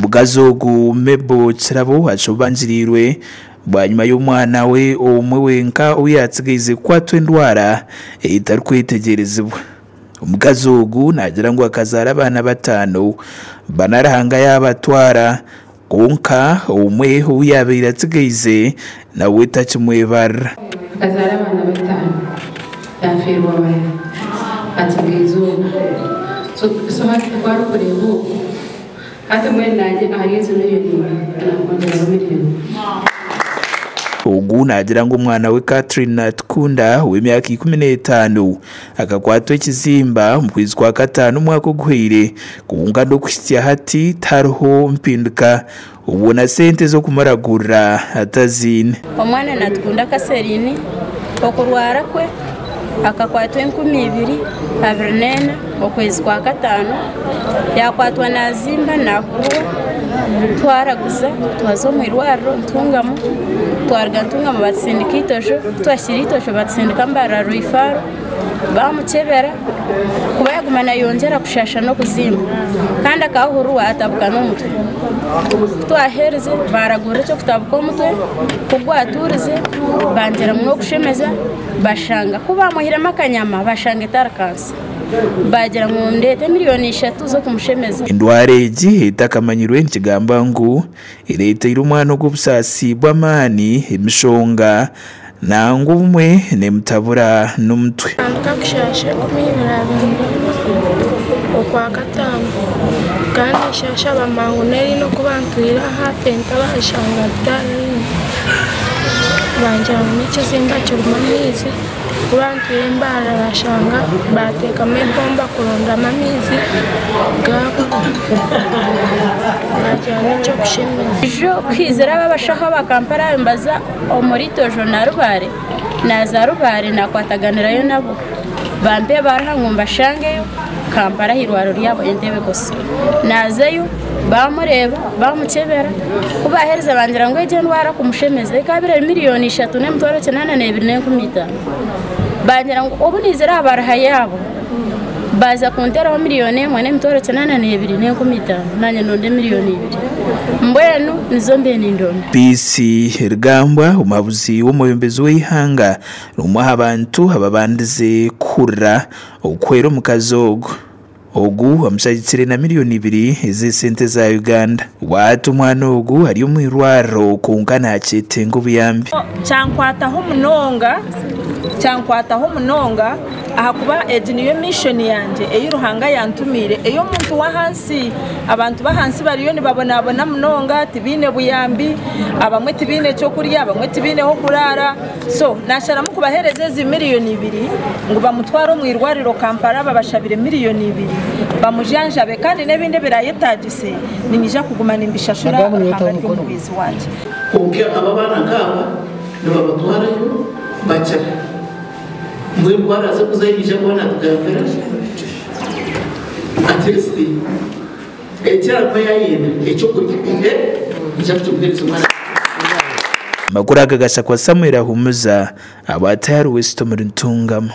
Omukazi ogu Mebo Kirabo ashobangiriirwe bwanyima y'omwana we omwe wenka ou yaatsigaize kukwatwa endwara etarikwetegyerezibwa. Omukazi ogu naagira ngu akazaara abaana bataano, bana Ruhanga yaabatwara kwonka omwe ou yaabaire atsigaize nawe takimwebarira. Akazaara abaana bataano, yaafeerwa bana, atsigaize omwe. So hati ku arikureeba okwo, hati mbwenu naanye ahari ezo miriyoni ibiri nakwongyeraho miriyoni. Ogu naagira ngu omwana we Catherine Natukunda ow'emyaka 15 akakwatwa ekizimba omu kwezi kwa kataano omwaka oguhweire kwonka n'okuhitsya hati tihariho mpinduka obwo na sente z'okumuragurira ataziine. Omwana Natukunda Catherine okurwara kwe akakwatwa 2024 okwezi kwa kataano yakwatwa nazimba nahuruwa twaraguza twaza omu irwariro Ntungamo twaruga Ntungamo batusindika Itojo kutwahikire Itojo batusindika Mbarara Rwifaro bamukyebera kuba yaguma nayongyera kushasha n'okuzimba kandi akahuruwa atabuka n'omutwe kutwaherize baragura eky'okutabuka omutwe kugwaturize bangyera ngu n'okushemeza bashanga ku bamuhiremu akanyama bashanga etari kansa bagira ngu ndeete miriyoni ishatu z'okumushemeza. Endwara egi etakamanyirwe nikigambwa ngu ereeteire omwana ogu obusaasi bw'amaani, emishonga nangwa obumwe nemutabura n'omutwe. Ntandika kushaasha 2024 Okwakataano kandi nshasha bamanya ngu n'eriino ku bantwire aha tenta banshanga ritarimu bangira ngu n'ekizimba kirimu amaizi. Ku bantwire Mbarara bashanga bateekamu ebomba kurondamu amaizi gaabura bagira n'eky'okushemeza. Ijo ku haizire abo abashaho aba Kampala nibaza omuri Itojo na Rubare, naaza Rubare naakwataganirayo nabo bampa ebaruha ngu mbashangeyo Kampala aha irwariro ryabo Entebbe Coast. Naazayo baamureeba baamukyebera, ku baaherize bangira ngu egyo endwara kumushemeza ekaba eri miriyoni ishatu n'emitwaro kinaana n'ebiri n'enkumi itaano. Bangira ngu obu naizire aha baruha yaabo baaza kunteeraho miriyoni emwe n'emitwaro 82,500 naanye ndonde miriyoni ibiri. Mbwenu nizo mbaire nindonda. Peace Rugambwa omuhabuzi w'omwebembezi w'eihanga n'omwe aha bantu ababandize kuhurira okuhwera omukazi ogu. Ogu amushagikire na miriyoni ibiri ez'esente za Uganda. Bwahati omwana ogu ari omu irwariro kwonka nakyetenga obuyambi. Kyankwataho munonga, kyankwataho munonga ahakuba egi niyo mission yangye ei Ruhanga yantumiire ey'omuntu w'ahansi. Abantu b'ahansi bariyo nibabonabona munonga tibaine buyambi, abamwe tibaine ky'okurya, abamwe tibaine h'okuraara. So nasharamu kubahereza ezi miriyoni ibiri ngu bamutware omu irwariro Kampala babashabire miriyoni ibiri bamujanjabe kandi n'ebindi ebirayetagise ninyija kuguma nimbishashura Ruhanga ari omuhwezi wangye. Kwonka aba abaana nk'aba nibabatwarayo bakira. Mbwenu ku araaze kuzayo naija kuba naatugambira at least eki arikuba yaayenda eky'okurya naija kukimuheereza omwana. Amakuru aga gashakwa Samuel Ahumuza, ahabwa Tayari West omuri Ntungamo.